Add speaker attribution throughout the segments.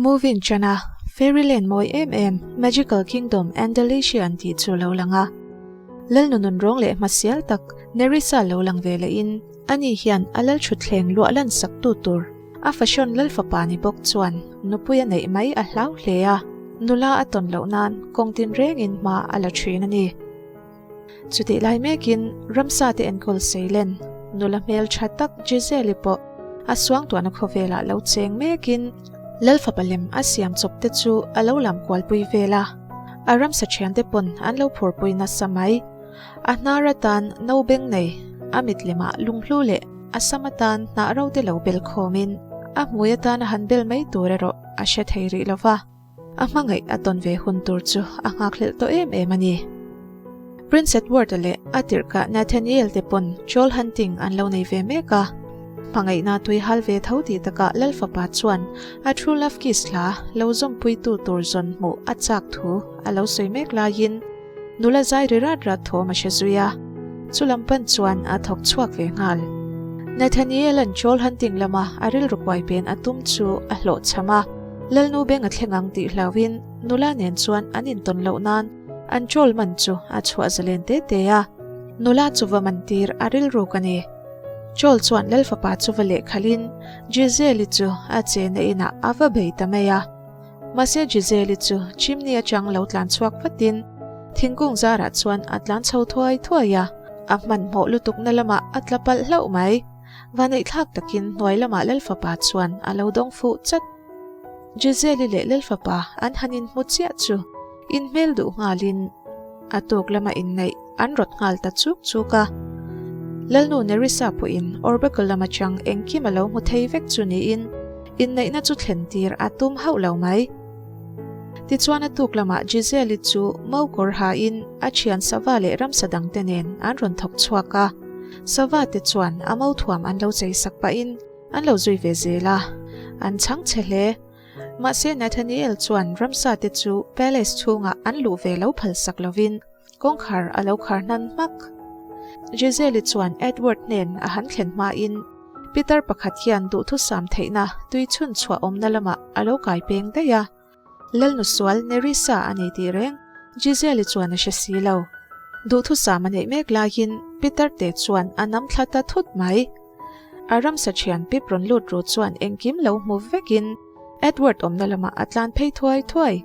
Speaker 1: Movie in ṭan a, Fairyland mawi em em, Magical Kingdom Andalasia an tih chu lo lang a. Lalnu nunrawng leh hmasial tak Nerissa lo lang ve lehin ani hian a lalṭhutthleng luah lan sak tu tur a fashion lalfapa ni bawk chuan nupui a neih mai a hlau hle a, nula a tawn loh nan kawng tinrengin hma a la ṭhin a ni. Chutih lai mekin ramsa te enkawl Seilen nula hmeltha tak Giselle-i pawh a suangtuahna khawvelah lo cheng mekin Lalfapa lem a siam chawp te chu a lo lam kualpui vel a, a ramsa thiante pawn an lo phurpui nasa mai. A hnar atan no beng nei, a mit lemah lunghlu leh a sam atan hnah ro te lo bel khawmin a hmui atan a han bel mai tur erawh a hre thei rih lo va. A hmangaih a tawn ve hun tur chu a nghakhlelh tawh em em a ni. Prince Edward-a leh a tirhkah Nathaniel te pawn troll hunting an lo nei ve mek a. Hmangaihna tui hal ve tho tih takah Lal fapa chuan a true love kiss hla lo zawmpuitu tur zawn hmuh a chak thu a lo sawi mek laiin nula zai ri rat rat thawm a hre zui a, chu lam pan chuan a thawk chhuak ve nghal. Nathaniel-a'n troll hunting lama a rilru kuai pen a tum chu a hlawhchham a, Lalnu beng a thleng ang tih hlauhin nula nen chuan an intawn loh nan an troll man chu a chhuah zalen te te a, nula chu va man tir a rilruk a ni. Troll chuan Lalfapa chu va lehkhalhin Giselle-i chu a chena inah a va bei ta mai a. Mahse Giselle-i chu chimney atang lo tlan chhuak vatin thingkung zarah chuan a tlan chho thuai thuai a, a hmanhmawh lutukna lamah a tla palh hlauh mai. Vaneihthlak takin hnuai lamah Lalfapa chuan a lo dawng fuh chat. Giselle-i leh Lalfapa an han inhmu chiah chu inhmel duh nghalin a tuk lama inneih an rawt nghal ta chuk chuk a. Lalnu Nerissa pawhin Orbeckle lam atang engkim a lo hmu thei vek chu niin inneihna chu thlen tir a tum hauh lo mai. Tichuan a tuk lamah Giselle-i chu Mokawr hain a thian sava leh ramsa dangte nen an rawn thawk chhuak a. Sava te chuan a mo thuam an lo chei sak pahin an lo zui ve zel a, an chhang chhe hle. Mahse Nathaniel chuan ramsa te chu palace chhungah an luh ve lo phal sak lovin kawngkhar a lo khar hnan hmak. Giselle-i chuan Edward hnen a han thlen hmain Peter pakhat hian duhthusam theihna tui chhun chhuah awmna lamah a lo kai peng daih a. Lalnu sual Nerissa a nei tih reng Giselle-i chuan a hre si lo. Duhthusam a neih mek laiin Peter te chuan a nam thla ta thut mai. A ramsa thian pip rawn lut ru chuan engkim lo hmu vekin Edward awmna lamah a tlan phei thuai thuai.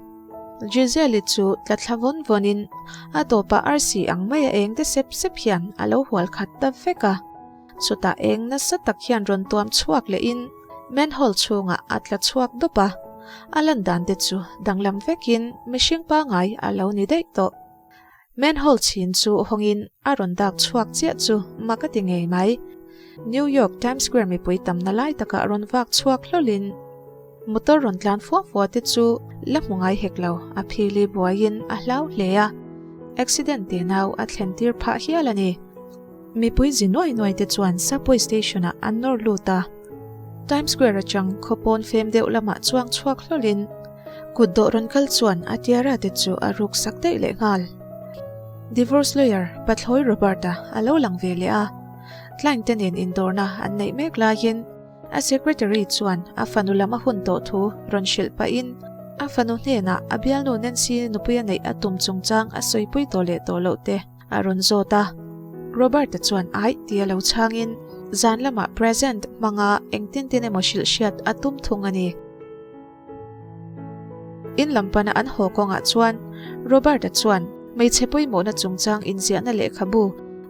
Speaker 1: Giselle-i chu tla thla vawn vawnin a tawpah arsi ang mai a eng te sep sep hian a lo hual khat ta vek a. Chutah eng nasa tak hian rawn tuam chhuak lehin manhole chhungah a tla chhuak dawp a, a lan dan te chu danglam vekin mihring pangai a lo ni daih tawh. Manhole chhin chu hawngin a rawn dak chhuak chiah chu mak a ti ngei mai. New York Times Square mipui tamna lai takah rawn vak chhuak hlawlhin motor rawn tlan fua fua te chu la hmu ngai hek lo, a phili buaiin a hlau hle a, accident te nau a thlen tir phah hial a ni. Mipui zi nuai nuai te chuan subway station ah an nawr lut a, Times Square atang khawpawn fem deuh lamah chuang chhuak hlawlhin kut dawh rawn kal chuan a tiara te chu a ruk sak daih leh nghal. Divorce lawyer Pathlawi Robert-a a lo lang ve leh a, client te nen indawrna an neih mek laiin a secretary chuan a fanu lam a hun tawh thu rawn hrilh pahin a fanu hnenah a bialnu Nancy nupui a neih a tum chungchang a sawipui tawh leh tawh loh te A rawn zawt a. Robert-a chuan aih tia lo chhangin zan lamah present hmanga engtin tin emaw hrilh hriat a tum thung a ni. In lam pana an haw kawngah chuan Robert-a chuan hmeichhe pawimawhna chungchang inziahna lehkhabu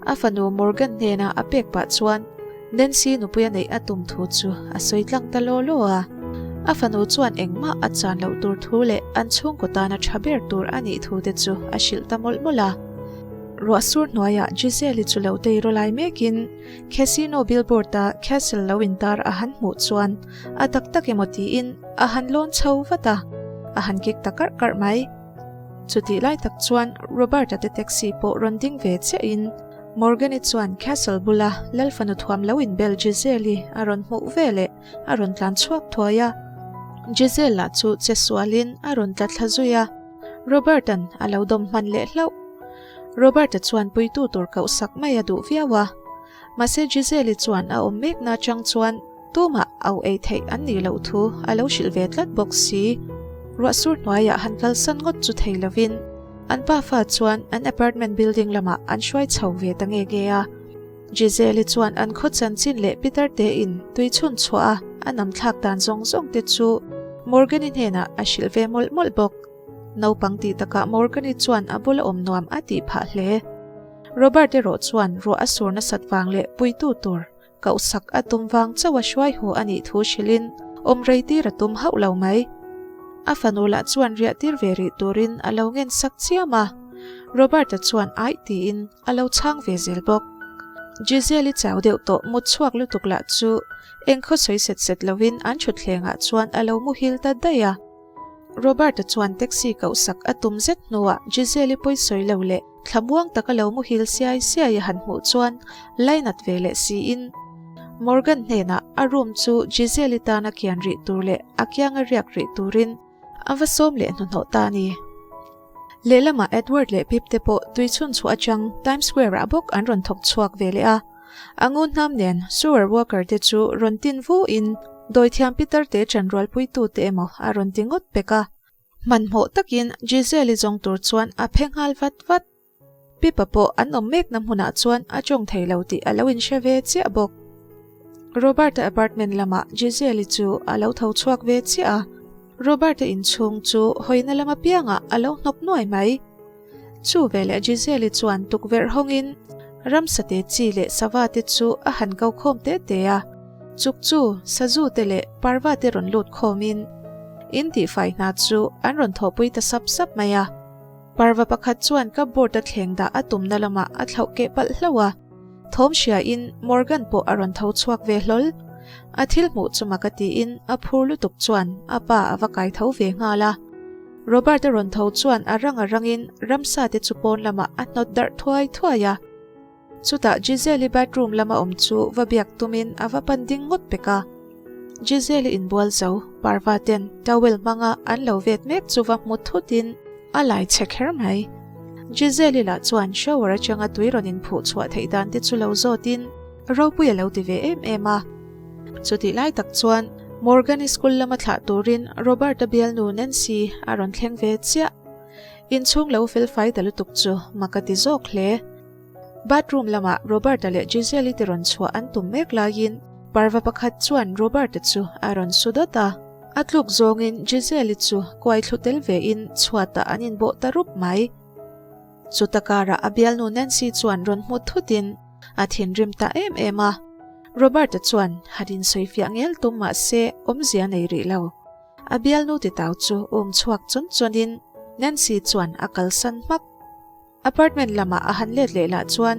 Speaker 1: a fanu Morgan hnena a pek pah chuan Nancy nupui a neih a tum thu chu a sawi tlang ta law law a. A fanu chuan engmah a chan loh tur thu leh an chhungkaw tana tha ber tur a nih thu te chu a hrilh ta mawlh mawlh a. Ruah sur hnuaiah Giselle-i chu lo tei raw lai mekin Casino billboard-a castle lo intar a han hmuh chuan a tak tak emaw tiin a han lawn chho vat a, a han kik ta karh karh mai. Chutih lai tak chuan Robert-a te taxi pawh rawn ding ve chiahin Morgan-i chuan castle bula Lalfanu thuam lo inbel Giselle-i a rawn hmuh veleh a rawn tlan chhuak thuai a. Giselle lah chu che sualin a rawn tla thla zui a, Robert-a'n a lo dawm hman leh hlauh. Robert-a chuan puitu tur koh sak mai a duh viau a, mahse Giselle-i chuan a awm mekna atang chuan. Tumah au ei theih an nih loh thu a lo hrilh ve tlat bawk si. Ruahsur hnuaiah han kalsan ngawt chu thei lovin an pafa chuan an apartment building lamah an hruai chho ve ta nge nge a. Giselle-i chuan an khaw chanchin leh Peter tein tui chhun chhuah a a nam thlak dan zawng zawng te chu Morgan-i hnenah a hrilh ve mawlh mawlh bawk. Naupang tih takah Morgan-i chuan a bula awm nuam a tih phah hle. Robert erawh chuan ruah a sur nasat vang leh puitu tur Kohsak a tum vang chauh a hruai haw a nih thu hrilhin awm rei tir a tum hauh lo mai. A fanu lah chuan riah tir ve rih turin a lo ngen sak chiam a, Robert-a chuan aih tiin a lo chhang ve zel bawk. Giselle-i chau deuh tawh mut chhuak lutuk lah chu eng khaw sawi set set lovin an thutthlengah chuan a lo muhil ta daih a. Robert-a chuan taxi kohsak a tum zet hnuah Giselle-i pawi sawi lo leh Thlamuang taka lo muhil siai siai a han hmuh chuan lainat ve leh siin Morgan hnenah a room chu Giselle-i tana kian rih tur leh a kianga riak rih turin a va sawm leh hnuhnawh ta a ni. Lehlamah Edward leh Pip te pawh tui chhun chhuah atang Times Square-ah bawk an rawn thawk chhuak ve leh a. A ngun hnam nen sewer worker te chu rawn tin vu in dawithiam pitar te chanrualpuitu te emaw a rawn ti ngawt pek a. Hmanhmawh takin Giselle-i zawng tur chuan a phe nghal vat vat. Pippa pawh an awm mekna hmunah chuan a tawng thei lo tih a lo inhre ve chiah bawk. Robert-a apartment lamah Giselle-i chu a lo tho chhuak ve chiah a, Robert-a inchhung chu hawina lam apiangah a lo hnawk nuai mai. Chu veleh Giselle-i chuan tukverh hawngin ramsate chi leh sava te chu a han ko khawm te te a, chuk chu sazu te leh parva te rawn lut khawmin in tihfai hna chu an rawn thawhpui ta sap sap mai a. Parva pakhat chuan cupboard a thleng dah a tumna lamah a thlauh keh palh hlauh a, thawm hriain Morgan pawh a rawn tho chhuak ve hlawl. A thil hmuh chu mak a tiin a phur lutuk chuan a pa a va kai tho ve nghal a. Robert a rawn tho chuan a rang a rangin ramsa te chu pawn lamah a hnawt darh thuai thuai a. Chutah Giselle-i bathroom lama awm chu va biak tumin a va pan ding ngawt pek a. Giselle-i inbual zo, parva ten towel hmanga an lo vet mek chu va hmu thutin a lai che kher mai. Giselle-i lah chuan shower atanga tui rawn inphuh chhuah theih dan te chu lo zawtin ropui a lo ti ve em em a. Chutih lai tak chuan Morgan-i school lama thlah turin Robert-a bialnu Nancy a rawn thleng ve chiah. Inchhung lo fel fai ta lutuk chu mak a ti zawk hle. Bathroom lamah Robert-a leh Giselle-i te rawn chhuah an tum mek laiin parva pakhat chuan Robert-a chu a rawn su dawt a. A tluk zawngin Giselle-i chu kuai thlu tel vein chhuatah an inbawh ta rup mai. Chuta karah a bialnu Nancy chuan rawn hmu thutin a thinrim ta em em a. Robert-a chuan han insawifiah ngel tum mah se awmzia nei rih lo. A bialnu titau chu um chhuak chun chunin Nancy chuan a kalsan hmak. Apartment lamah a han let leh lah chuan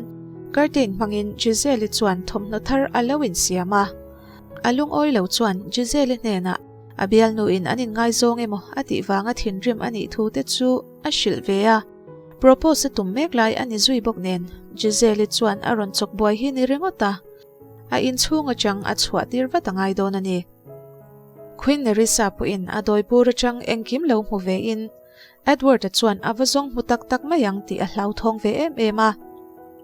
Speaker 1: curtain hmangin Giselle-i chuan thawmhnaw thar a lo insiam a. A lungawi lo chuan Giselle-i hnenah a bialnuin an inngaizawng emaw a tih vanga thinrim a nih thu te chu a hrilh ve a. Propose a tum mek lai a ni zui bawk nen Giselle-i chuan a rawn chawk buai hi ni ringawt a, a inchhung atang a chhuah tir vat a ngai dawn a ni. Queen Nerissa pawhin a dawi bur atang engkim lo hmu ve in Edward-a chuan a va zawng hmu tak tak mai ang tih a hlauthawng ve em em a.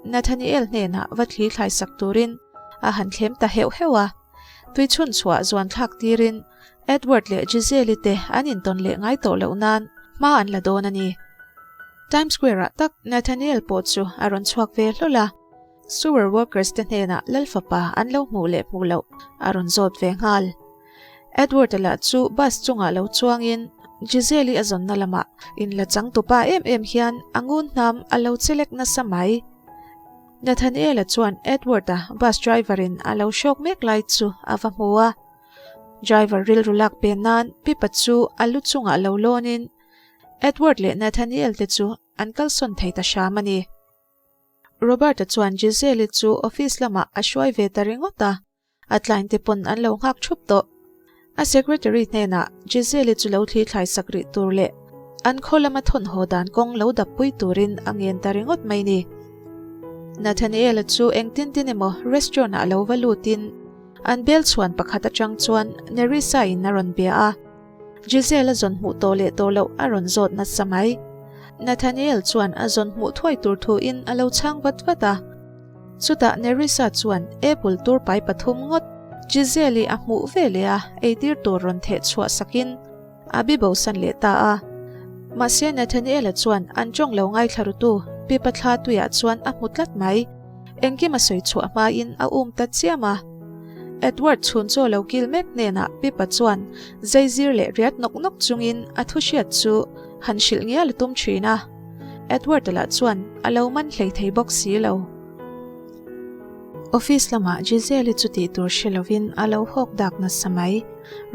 Speaker 1: Nathaniel hnenah va thli thlai sak turin a han thlem ta heuh heuh a. Tui chhun chhuah zuan thlak tirin Edward leh Giselle-i te an intawn leh ngai tawh loh nan hma an la dawn a ni. Times Square-ah tak Nathaniel pawh chu a rawn chhuak ve hlawl a. Sewer workers te hnenah Lal fapa an lo hmuh leh hmuh loh a rawn zawt ve nghal. Edward-a lah chu bus chungah lo chuangin Giselle-i a zawnna lamah inla changtupa em em hian a ngun hnam a lo chelek nasa mai. Nathaniel-a chuan Edward-a bus driver-in a lo hrawk mek lai chu a va hmu a. Driver rilru lak pe nan Pippa chu a lu chungah lo lawnin Edward leh Nathaniel te chu an kalsawn thei ta hram a ni. Robert-a chuan Giselle-i chu office lamah a hruai ve ta ringawt a, a tlainte pawn an lo nghak thup tawh. A secretary hnenah Giselle-i chu lo thli thlai sak rih tur leh an khaw lama thawn haw dan kawng lo dap pui turin a ngen ta ringawt mai ni. Nathaniel-a chu engtin tin emaw restaurant-ah lo va lutin an bel chhuan pakhat atang chuan Nerissa-in a rawn bia a. Giselle a zawn hmuh tawh leh tawh loh a rawn zawt nasa mai. Nathaniel chuan a zawn hmuh thuai tur thuin a lo chhang vat vat a. Chutah Nerissa chuan apple tur pai pathum ngawt. Giselle-i a hmuh ve leh a, eitir tur rawn theh chhuah sakin a bi bosan leh ta a. Mahse Nathaniel-a chuan an tawng lo ngaithla rutu Pipa thla tuiah chuan a hmu tlat mai. Engkim a sawi chhuah hmain a um ta chiam a. Edward chhun chaw lo kil mek hnenah Pipa chuan zaizir leh riat nawk nawk chungin a thu hriat chu han hrilh ngial a tum thin a. Edward-a lah chuan a lo man hlei thei bawk si lo. Office lamah Giselle-i chu tih tur hre lovin a lo hawk dak nasa mai.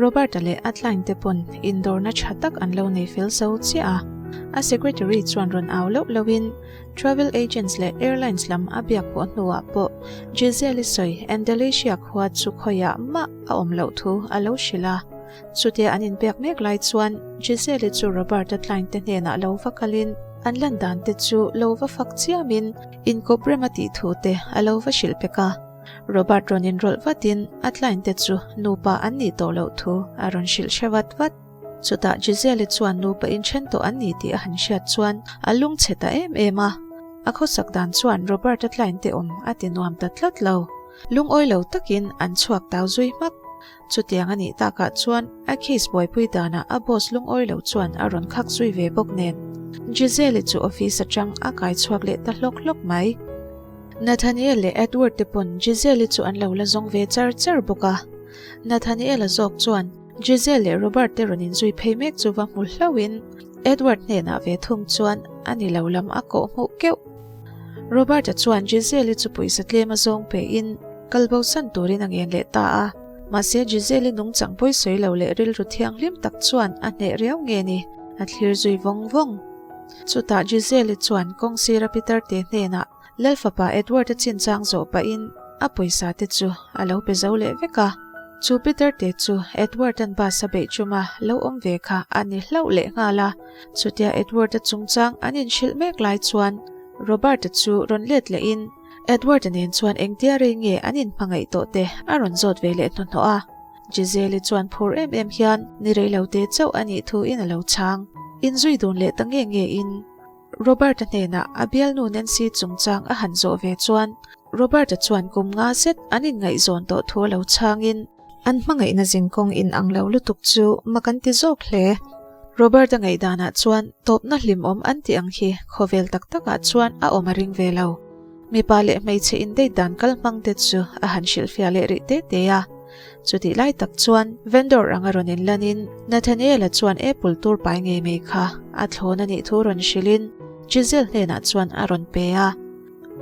Speaker 1: Robert-a leh a client te pawn indawrna tha tak an lo nei fel zo chiah a. A secretary chuan rawn au loh lohin travel agents leh airlines lam a biak pawh hnuah pawh Giselle-i sawi Andalesia khua chu khawiah mah a awm loh thu a lo hrilh a. Chutia an inbiak mek lai chuan Giselle-i chu Robert-a client te hnenah lo va kalin an lan dan te chu lo va fak chiamin inkawp rem a tih thu te a lo va hrilh pek a. Robert rawn inrawlh vatin a client te chu nupa an nih tawh loh thu a rawn hrilh hre vat vat. Chutah Giselle-i chuan nupa inthen tawh an ni tih a han hriat chuan a lungchhe ta em em a. A khawsak dan chuan Robert-a client te awm a ti nuam ta tlat lo. Lungawi lo takin an chhuak tau zui hmak. Chutiang a nih takah chuan a case buaipui danah a boss lungawi lo chuan a rawn khak zui ve bawk nen. Giselle-i chu office atang a kai chhuak leh ta hlawk hlawk mai. Nathaniel leh Edward te pawn Giselle-i chu an lo la zawng ve char char bawk a. Nathaniel-a zawk chuan Giselle leh Robert te rawn inzui phei mek chu va hmu hlauhin Edward hnenah ve thung chuan a ni lo lam a kawh hmuh keuh. Robert-a chuan Giselle-i chu pawisa tlem a zawng pehin kalbosan turin a ngen leh ta a. Mahse Giselle-i nungchang pawisawi lo leh rilru thianghlim tak chuan a hneh riau nge ni, a thlir zui vawng vawng. Chutah Giselle-i chuan kawng sira Peter te hnenah Lal fapa Edward-a chinchang zawh pahin a pawisa te chu a lo pe zo leh vek a. Chu Peter te chu Edward-a'n bus a beih chuma lo awm ve kha a ni hlauh leh nghal a. Chutia Edward-a chungchang an inhrilh mek lai chuan Robert-a chu rawn let lehin Edward-a nen chuan engtia rei nge an inhmangaih tawh te a rawn zawt ve leh hnuhnawh a. Giselle-i chuan phur em em hian ni rei lo te chauh a nih thuin a lo chhang. Inzui dun leh ta nge nge in Robert-a hnenah a bialnu Nancy chungchang a han zawh ve chuan Robert-a chuan kum nga zet an inngaihzawn tawh thu a lo chhangin an hmangaihna zingkawng in ang lo lutuk chu mak an ti zawk hle. Robert-a ngaihdanah chuan tawpna hlimawm an tih ang hi khawvel tak takah chuan a awm a ring ve lo. Mipa leh hmeichhe indate dan kal hmang te chu a han hrilhfiah leh rih te te a. Chutih lai tak chuan vendor anga rawn inlanin Nathaniel-a chuan apple tur pai ngei mai kha a thlawn a nih thu rawn hrilhin Giselle hnenah chuan a rawn pe a.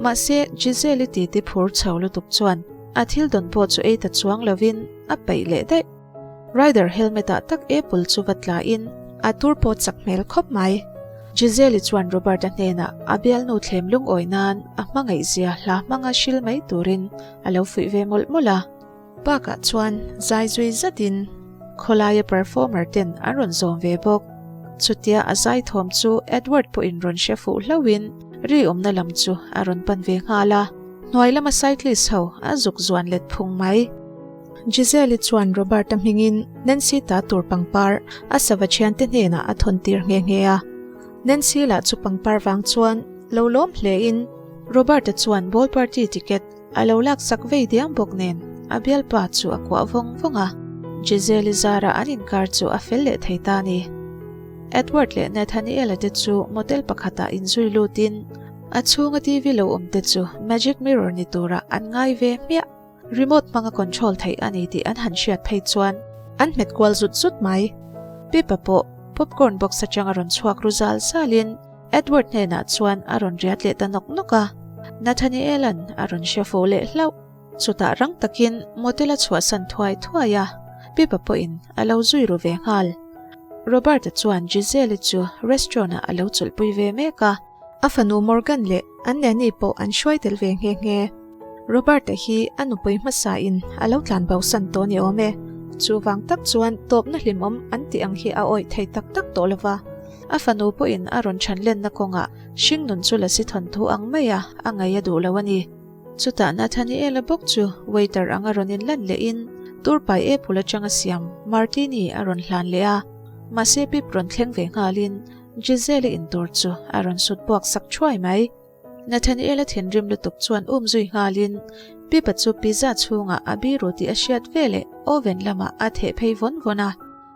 Speaker 1: Mahse Giselle-i titi phur chho lutuk chuan a thil dawn pawh chu ei ta chuang lovin a peih leh daih. Rider helmet ah tak apple chu va tla in a tur pawh chak hmel khawp mai. Giselle-i chuan Robert-a hnenah a bialnu thlem lungawi nan a hmangaih zia hla hmanga hril mai turin a lo fuih ve mawlh mawlh a. Park-ah chuan zai zui zatin khawlaia performer ten an rawn zawm ve bawk. Chutia a zai thawm chu Edward pawhin rawn hre fuh hlauhin ri awmna lam chu a rawn pan ve nghal a. Hnuai lama cyclist ho a zuk zuan let phung mai. Giselle-i chuan Robert-a hmingin Nancy ta tur pangpar a sava thiante hnenah a thawn tir nghe nghe a. Nancy lah chu pangpar vang chuan lo lawm hlein Robert-a chuan ball party ticket a lo laksak vei diam bawk nen a bialpa chu a kuah vawng vawng a. Giselle-i zara an inkar chu a fel leh thei ta a ni. Edward leh Nathaniel-a te chu motel pakhatah inzui lutin a chhunga TV lo awm te chu magic mirror ni turah an ngai ve hmiah. Remote hmanga control theih a ni tih an han hriat phei chuan an hmet kual zut zut mai. Pippa pawh popcorn box atang a rawn chhuak ru zal zalin Edward hnenah chuan a rawn riat leh ta nawk nawk a. Nathaniel-a'n a rawn hre fo leh hlauh. Chutah rang takin motel a chhuahsan thuai thuai a, Pippa pawhin a lo zui ru ve nghal. Robert-a chuan Giselle-i chu restaurant-ah a lo chawlhpui ve mek a. A fanu Morgan leh an nanny pawh an hruai tel ve nghe nghe. Robert-a hi a nupui hmasain a lo tlan bosan tawh ni awm e. Chuvang tak chuan tawpna hlimawm an tih ang hi a awih thei tak tak tawh lo va. A fanu pawhin a rawn chhan lenna kawngah hringnun chu lasi thawnthu ang maia a ngaih a duh lo a ni. Chutah Nathaniel-a bawk chu waiter anga rawn inlan lehin turpai apple atanga siam martini a rawn hlan leh a. Mahse pip rawn thleng ve nghalin Giselle-i intur chu a rawn sut buak sak thuai mai. Nathaniel-a thinrim lutuk chuan um zui nghalin Pippa chu pizza chhungah a biru tih a hriat veleh oven lamah a theh phei vawn vawn a.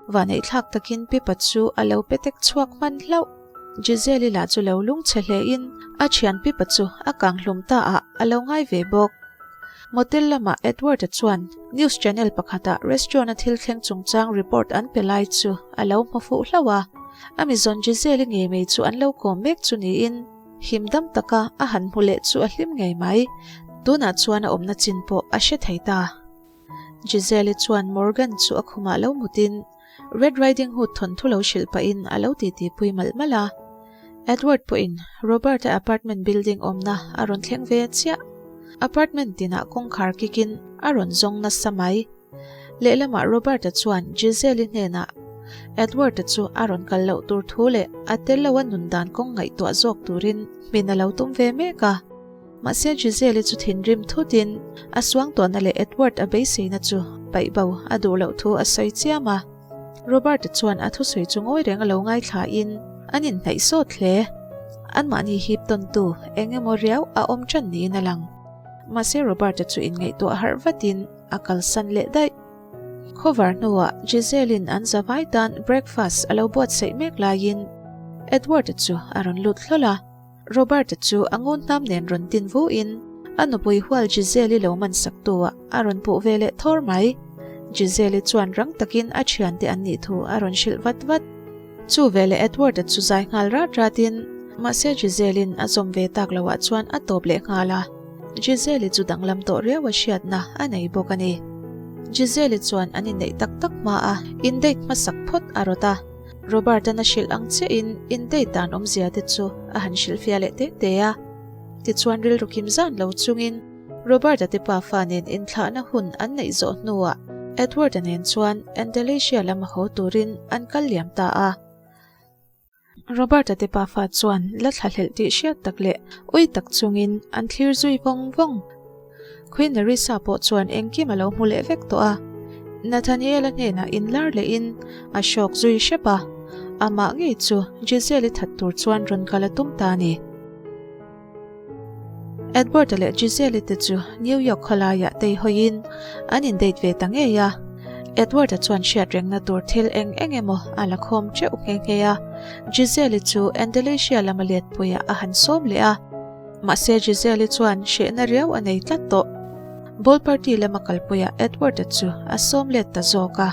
Speaker 1: Vaneihthlak takin Pippa chu a lo petek chhuak hman hlauh. Giselle-i lah chu lo lungchhe hlein a thian Pippa chu a kang hlum ta ah a lo ngai ve bawk. Motel lamah Edward-a chuan news channel pakhatah restaurant-a thil thleng chungchang report an pe lai chu a lo hmu fuh hlauh a. A mizawn Giselle-i ngei mai chu an lo kawm mek chu niin him dam taka a han hmu leh chu a hlim ngei mai. Tunah chuan a awmna chin pawh a hre thei ta. Giselle-i chuan Morgan chu a khumah lo mutin Red Riding Hood thawnthu lo hrilh pahin a lo titipui malh malh a. Edward pawhin Robert-a apartment building awmna a rawn thleng ve chiah. Apartment tinah kawngkhar kikin a rawn zawng nasa mai. Lehlamah Robert-a chuan Giselle-i hnenah Edward-a chu a rawn kal loh tur thu leh a tel loa nun dan kawng ngaihtuah zawk turin hmin a lo tum ve mek a. Mahse Giselle-i chu thinrim thutin a suangtuahna leh Edward a beiseina chu paih bo a duh loh thu a sawi chiam a. Robert-a chuan a thusawi chu ngawi reng a lo ngaithlain an inhnaih sawt hle. Anmahni hip tawntu eng emaw riau a awm ṭan niin a lang. Mahse Robert-a chu inngaihtuah harh vatin a kalsan leh daih. Khawvar hnuah Giselle-in an zavai tan breakfast a lo buatsaih mek laiin Edward-a chu a rawn lut hlawl a. Robert-a chu a ngun hnam nen rawn tin vu in a nupui hual Giselle-i lo man sak tu ah a rawn puh ve leh thawr mai. Giselle-i chuan rang takin a thiante an nih thu a rawn hrilh vat vat. Chu veleh Edward-a chu zai nghal rat rat in mahse Giselle-in a zawm ve tak lo ah chuan a tawp leh nghal a. Giselle-i chu danglam tawh riau a hriatna a nei bawk a ni. Giselle-i chuan an inneih tak tak hma a in date hmasak phawt a rawt a. Robert-a'n a hrilh ang chiahin in date dan awmzia te chu a han hrilhfiah leh te te a. Tichuan rilru kim zan lo chungin Robert-a te pafa nen inthlahna hun an neih zawh hnuah Edward-a nen chuan Andalasia lama haw turin an kal liam ta a. Robert-a te pafa chuan la thlahlelh tih hriat tak leh ui tak chungin an thlir zui vawng vawng. Queen Nerissa pawh chuan engkim a lo hmu leh vek tawh a, Nathaniel-a hnenah inlar lehin a hrawk zui hrep a, amah ngei chu Giselle-i that tur chuan rawn kal a tum ta a ni. Edward-a leh Giselle-i te chu New York khawlaiah teihawiin an in-date ve ta ngei a, Edward-a chuan hriat rengna tur thil eng eng emaw a la khawm teuh nghe nghe a, Giselle-i chu Andalasia lama letpuiah a han sawm leh a. Mahse Giselle-i chuan hrehna riau a nei tlat tawh. Ball party lama kalpuiah Edward-a chu a sawm let ta zawk a.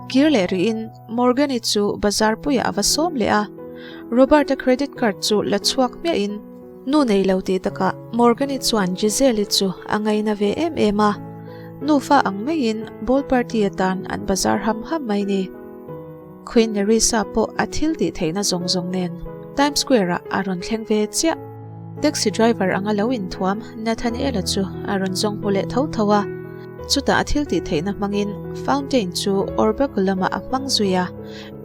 Speaker 1: Kir leh rihin Morgan-i chu bazar puiah a va sawm leh a. Robert-a credit card chu la chhuak hmiahin nu nei lo tih takah Morgan-i chuan Giselle-i chu a ngaina ve em em a. Nufa ang maiin ball party atan an bazar ham ham mai ni. Queen Nerissa pawh a thil tih theihna zawng zawng nen Times Square-ah a rawn thleng ve chiah. Taxi driver anga lo inthuam Nathaniel-a chu a rawn zawng hmu leh tho tho a. Chutah a thil tih theihna hmangin fountain chu Orbaku lamah a hmang zui a.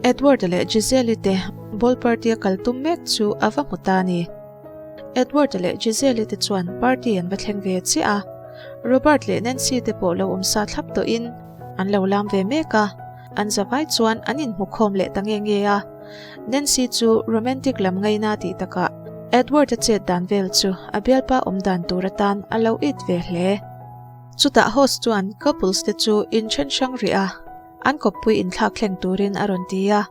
Speaker 1: Edward-a leh Giselle-i te ball party-a kal tum mek chu a va hmu ta a ni. Edward-a leh Giselle-i te chuan party an va thleng ve chiah a. Robert leh Nancy te pawh lo awm sa thlap tawhin an lo lam ve mek a. An zavai chuan an inhmu khawm leh ta nge nge a. Nancy chu romantic lam ngaina tih takah Edward-a chet dan vel chu a bialpa awm dan tur atan a lo it ve hle. Chutah host chuan couples te chu inthen hrang rih a, an kawppui inthlak thleng turin a rawn ti a.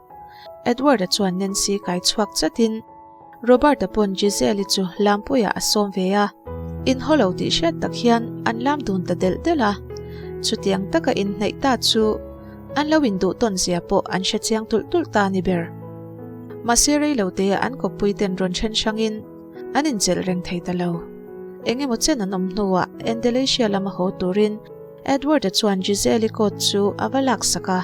Speaker 1: Edward-a chuan Nancy kai chhuak chatin Robert-a pawn Giselle-i chu lampuiah a sawm ve a, inhaw lo tih hriat tak hian an lam dun ta delh delh a. Chutiang taka inhnaih ta chu an lo induh tawn zia pawh an hre chiang tulh tulh ta a ni ber. Mahse rei lo teah an kawppui ten rawn then hrangin an inchelh reng thei ta lo. Eng emaw chen an awm hnuah Andalasia lama haw turin Edward-a chuan Giselle-i coat chu a va laksak a.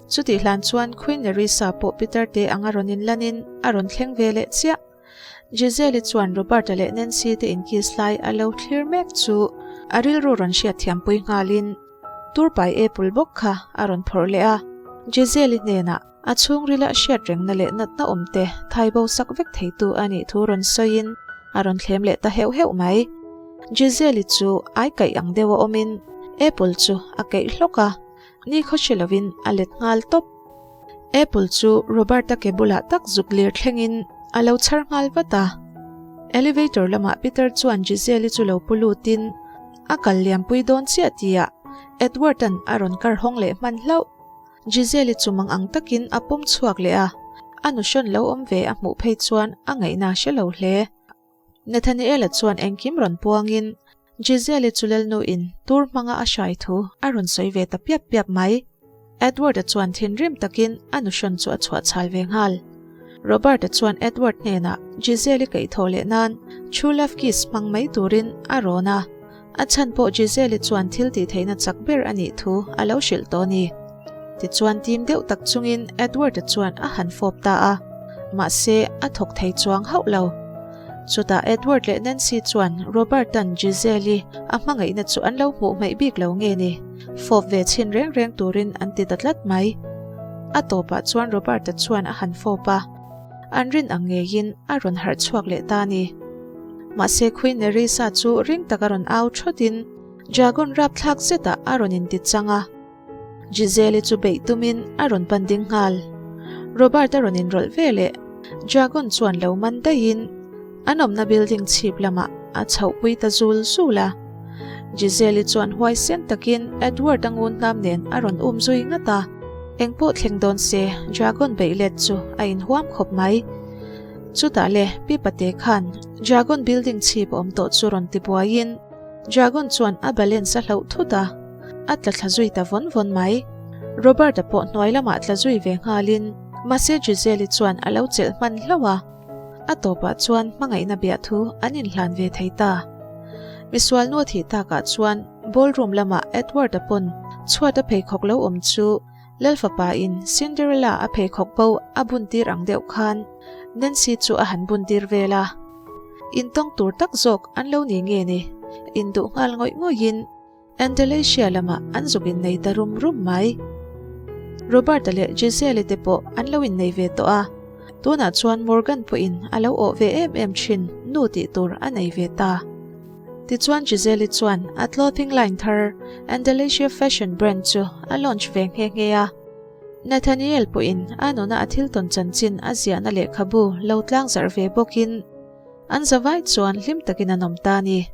Speaker 1: Chutih hlan chuan Queen Nerissa pawh Peter te anga rawn inlanin a rawn thleng ve leh chiah. Giselle-i chuan Robert-a leh Nancy te inkiss lai a lo thlir mek chu a rilru rawn hriatthiampui nghalin turpai apple bawk kha a rawn phawrh leh a. Giselle-i hnenah a chhungrila hriat rengna leh natna awm te thaibo sak vek theitu a nih thu rawn sawiin a rawn thlem leh ta heuh heuh mai. Giselle-i chu ai kaih ang deuha awmin apple chu a keih hlawk a. Ni khaw hre lovin a let nghal tawp. Apple chu Robert-a ke bulah tak zuk lir thlengin a lo chhar nghal vat a. Elevator lamah Peter chuan Giselle-i chu lo pu lutin A kal liampui dawn chiah tihah Edward-a'n a rawn kar hawng leh hman hlauh. Giselle-i chu mang ang takin a pawm chhuak leh a, a nuhrawn lo awm ve a hmuh phei chuan a ngaihna hre lo hle. Nathaniel-a chuan engkim rawn puangin Giselle-i chu Lalnu-in tur hmanga a hrai thu a rawn sawi ve ta piap piap mai. Edward-a chuan thinrim takin a nuhrawn chu a chhuah chhal ve nghal. Robert-a chuan Edward hnenah Giselle-i kaihthawh leh nan true love kiss hmang mai turin a rawn a. A chhan pawh Giselle-i chuan thil tih theihna chak ber a nih thu a lo hrilh tawh a ni. Tichuan tim deuh tak chungin Edward-a chuan a han fawp ta a, mahse a thawk thei chuang hauh lo. Chutah Edward leh Nancy chuan Robert-a'n Giselle-i a hmangaihna chu an lo hmuh hmaih bik lo nge ni, fawp ve chhin reng reng turin an ti ta tlat mai. A tawpah chuan Robert-a chuan a han fawp a. An rin ang ngeiin a rawn harh chhuak leh ta a ni. Mahse Queen Nerissa chu ring taka rawn au thawtin Dragon rapthlak zetah a rawn inti chang a. Giselle-i chu beih tumin a rawn pan ding nghal. Robert a rawn inrawlh ve leh Dragon chuan lo man daihin an awmna building chhip lamah a chhohpui ta zul zul a. Giselle-i chuan huaisen takin Edward-a ngun hnam nen a rawn um zui ngat a. Engpawh thleng dawn se, Dragon beih let chu a inhuam khawp mai. Chutah le, Pi Pate khan Dragon building chhip awm tawh chu rawn ti buaiin Dragon chuan a balance a hloh thut a, a tla thla zui ta vawn vawn mai. Robert-a pawh hnuai lamah tla zui ve nghalin, mahse Giselle-i chuan a lo chelh hman hlauh a. A tawpah chuan hmangaihna biah thu an inhlan ve thei ta. Misual nu a thih takah chuan ballroom lamah Edward-a pawn chhuat a pheikhawk lo awm chu Lalfapa in Cinderella a pheikhawk bo a buntir ang deuh khan Nancy chu a han buntir vel a. Intawng tur tak zawk an lo ni nge ni? Induh nghal ngawih ngawihin Andalasia lamah an zuk innei ta rum rum mai. Robert-a leh Giselle-i te pawh an lo innei ve tawh a, tunah chuan Morgan pawhin a lo awh ve em em thin nu tih tur a nei ve ta. Tichuan Giselle-i chuan a clothing line thar Andalasia Fashion brand chu a launch ve nghe nghe a. Nathaniel pawhin a nuna a thil tawn chanchin a ziahna lehkhabu lo tlangzarh ve bawkin an zavai chuan hlim takin an awm ta a ni.